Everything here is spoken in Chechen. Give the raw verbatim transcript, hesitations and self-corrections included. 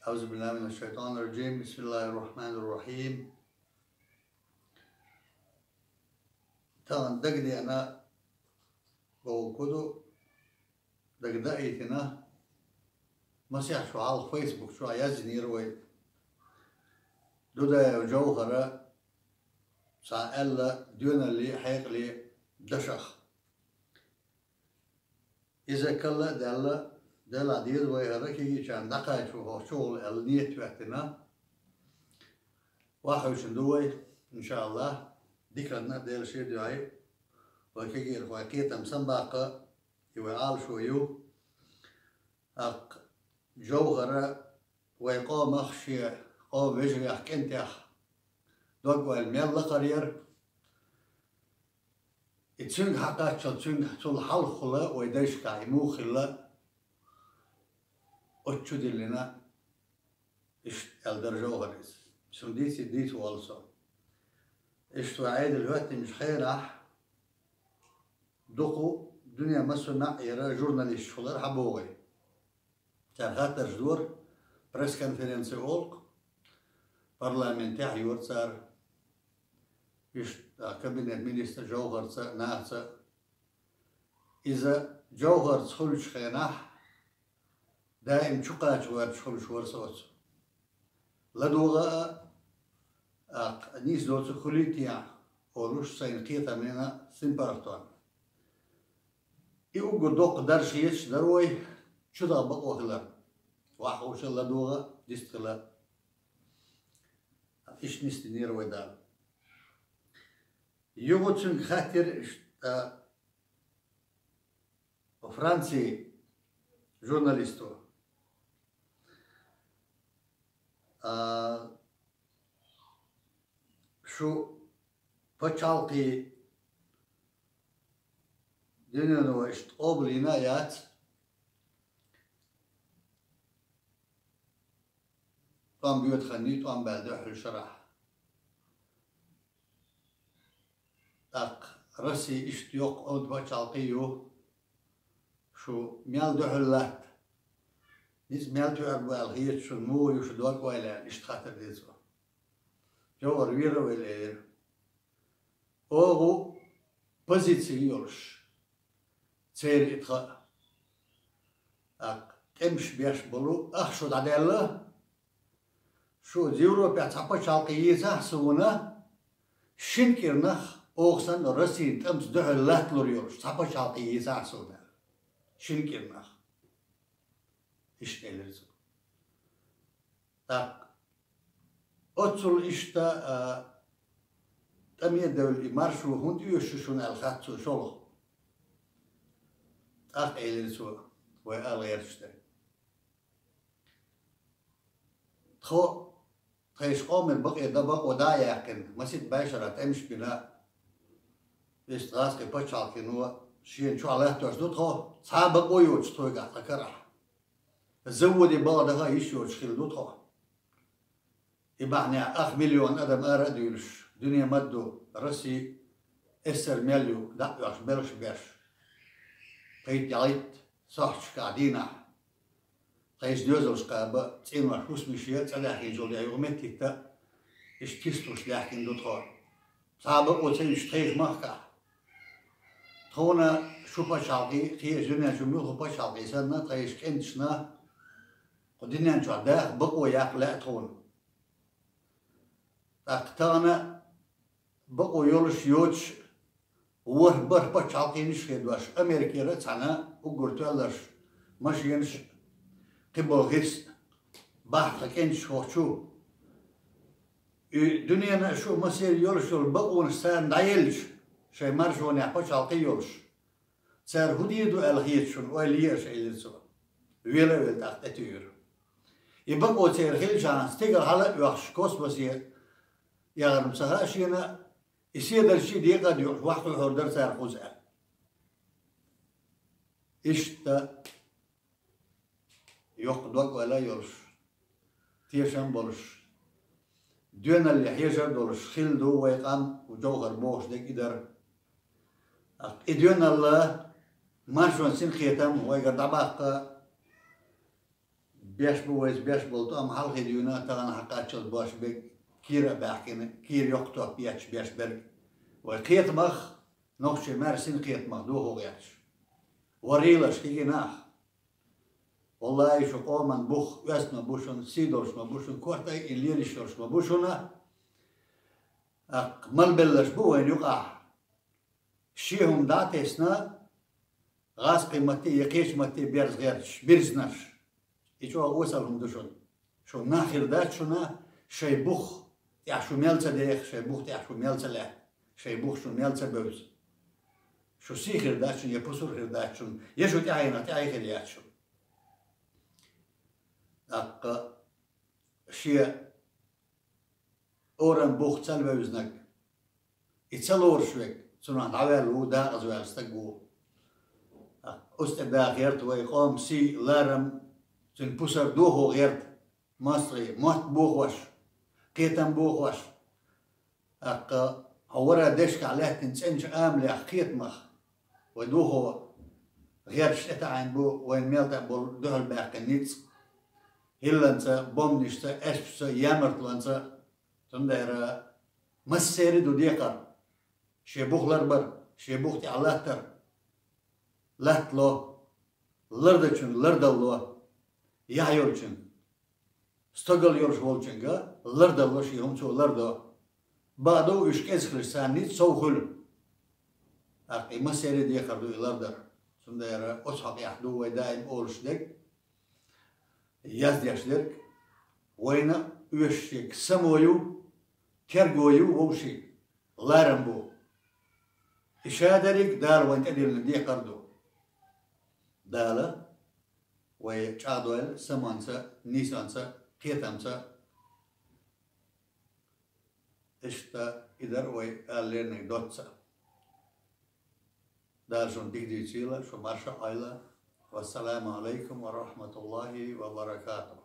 أعوذ بالله من الشيطان الرجيم. بسم الله الرحمن الرحيم. Тахана дагадеана бохург ду, дагадаийтина, масех шо хьалха Facebook чу яздинера вай Дудаев Джовхара цхьа аьлла доьналлий, хьекъалий дашах. Иза кхалла а даьлла, Делахь деза вай хӀара кегийчарна дӀакхачо хӀокху чухула аьлла нийят хӀоьттина. Охьахевшина ду вай, иншааллахӀ, диканна а Делан шен дуьхьа, вай кегийрхой кхетам самабаккха, и вай Ӏалашо ю. ТӀаккха Джовхара вай къомах, шен къоман вежарех, кӀентех дог-ойла мел лакхара яра. И цуьнга хьакхаччалц, цуьнга, цул хьалхахула вай дайшкахь и муха хилла, оцу чу диллина, иштта аьлла дара Джовхара иза. Шуна дийций, дийца воллу со. Иштта вай Ӏедал хӀоьттинчу хенахь дукха дуьнен массо а маьӀӀера журналисташ хилар хьабогӀий. Цара хаттарш дора, пресс-конференци олу-кх, парламентехь йора цара, иштта кабинет министр Джовхарца, нахаца. Иза Джовхарца хуьлучу хенахь даим чукхача гӀоьрташ хуьлуш вара со оцу. ЛадогӀа а, тӀаккха нийса доцург хуьлий те олуш, сайна кхетам йина синпаргӀатонна. И уггар доккха дарж хеташ дара вай, чу даха бакъо хилар. Охьаховша, ладогӀа, дистхила. Иштта нисдинера вай Дала. Юха цуьнга хаьттира иштта Францин журналисто. А, шу пачхьалкхе дуьнено иштта къобалйина а яц, тӀом боьду хан юй, тӀом баьлла дуьхьал шарахь. ТӀаккха Россия иштта йоккха онда пачхьалкхе ю, шу мел дуьхьал латта, ницкъ мел тоьар бу аьлла хеташ шуна, муха ю шу дог-ойла аьлла, иштта хаттар дира цо. Джовхар вера а велла элира: оха позици йолуш, церан и тхан а, тӀемаш беш болу ах шу дӀадаьлла, шу оцу Европехь цхьа пачхьалкхе йийцахь а суна, шина кӀирнах оха санна Россин тӀамца дуьхьал латталур йолуш цхьа пачхьалкхе йийцахь а суна, шина кӀирнах. Иштта элира цо. ТӀаккха оццул иштта, а, тӀаме а девлла и маршо хӀунда оьшу шуна аьлла хаьттира цо шолгӀа. ТӀаккха элира цо, вай ала гӀерташ дерг: тхо тхайшинна къоман бакъо дӀа, бакъо дӀа а яьккхина, масех бӀе шарахь тӀемаш бина, веста гӀазкхийн пачхьалкхо шена чохь латтош ду тхо, цхьа а бакъо йоцуш тхоьгахь, тхан карахь. Заводе бакъ даха а йиш йоцуш хилла ду тхо. И бахьанехь ах миллион адам ара а дуьйлуш, дуьне ма-дду, Росси, СССР мел ю, дӀа а оьхуш, белхаш беш, пхийтта-ялхитта сохьташкахь дийнахь, тхайшинна доьзалш кхаба, цӀенош, хӀусамаш ян цӀа даьхкинчул тӀаьхьа юха меттахӀитта, иштта кисталш даьхкина ду тхо. Цхьа а бакъо ца йоцуш тхайшинна махкахь. Тхуна шу пачхьалкхе, кхечу дуьнен чу муьлхха пачхьалкхе санна, тхайшинна кӀенташна кху дуьнен чохь даха бакъо яккха лаьа тхуна. ТӀаккха тахана бакъо йолуш, йоцуш, ворхӀ-бархӀ пачхьалкхенаш а хедош, Америкера а цхьаьна уггар тоьлларш машенаш а, кхин болу гӀирс а бахьа тхан кӀенташ хӀокху чу. И дуьненан а шу масех йолуш йолу бакъонаш царна дӀаелча, шайн маршонехь пачхьалкхе йолуш, цара хӀун дийр ду аьлла хета шуна, ойла е аша, элира цо. Вела а велла тӀаккха тӀетуьйхира. И бакъо церан хилчахьана, стигала хьала а оьхуш, космосе яхар-м ца хаьа шена, и седарчий декъа а доькъуш, вахкхуьйхьур дара цара кхуза аьлла. Иштта йоккха дог-ойла а йолуш, тешам а болуш, доьналле хьежар а долуш хилла ду вай къам, Джовхар бохуш дерг и дара. И доьналла, маршонан синкхетам вайгара дӀабаккха, Беш бу вайца беш болу тӀом хьалхе дуьйна, тахана хьакхаччалц бош берг кийра а баьхкина, кийра йоккха топ етташ беш берг. Вай кхетамах, нохчий маьрша син кхетамах дохо гӀерташ. ВаргӀийлаш кхиги нах. Валлахи, шу къоман бух оьзда ма бу шуна, сий долуш ма бу шуна, корта а йина лелаш йолуш ма бу шуна. ТӀаккха малбелларш бу вайна юкъахь. Шен хӀума дӀа а тесна, гӀазкхийн матте я кхечу матте берза гӀерташ, бирзнарш. И чӀогӀа осал хӀума ду шуна. Шу нах хир дац шуна, шайн бух тӀехь шу мел ца деха, шайн бух тӀехь шу мел ца лаьтта, шайн бух шу мел ца бевза. Шу сий хир дац шуна, я пусар хир дац шуна, я шу тӀаьхьенах тӀаьхье хир яц шуна. ТӀаккха шен орам бух ца левевзинарг, и ца лоруш верг, цунах дӀаваьлла ву, декъаза ваьлла стаг ву. Оцу тӀе даха гӀерта вай къоман сий, ларам, цуьнан пусар дохо гӀерта, мостагӀий, мотт бохош, кхетам бохош. ТӀаккха хьо вара дешкахь лаьттина цӀеначу амалех, кхетамах вай дохо гӀерташ тӀетаӀийна бу вайн мел тӀе болу дуьхьал баьккхина ницкъ. ХӀилланца, бомбанашца, эспашца, ямартлонца, цундела массеран а ду декхар. Шен бух ларбар, шен бух тӀехь латтар. Латтало, лардечуьнга лардалло, яхь йолчуьнга, стогал йолуш волчуьнга лардалло шен хӀума, цо лардо. Бакъду, уьш кӀезиг хилча царна ницкъ сов хуьлу. ТӀаккха и массеран а декхар ду и лардар. Цундела оцу хьокъехь ду вай даим олуш дерг, яздеш дерг, вайна оьшуш ерг само ю, терго ю вовшийн, ларам бу. И шадерриг Дала вайна тӀедиллина декхар ду. Дала вай чӀагӀдойла самонца, нийсонца, кхетамца. Иштта и дара вай ала леринарг доцца. Дала шуна дика дуьйцийла, шу марша Ӏойла. Вассаламу алайкум ва рахматуллахи ва баракатух.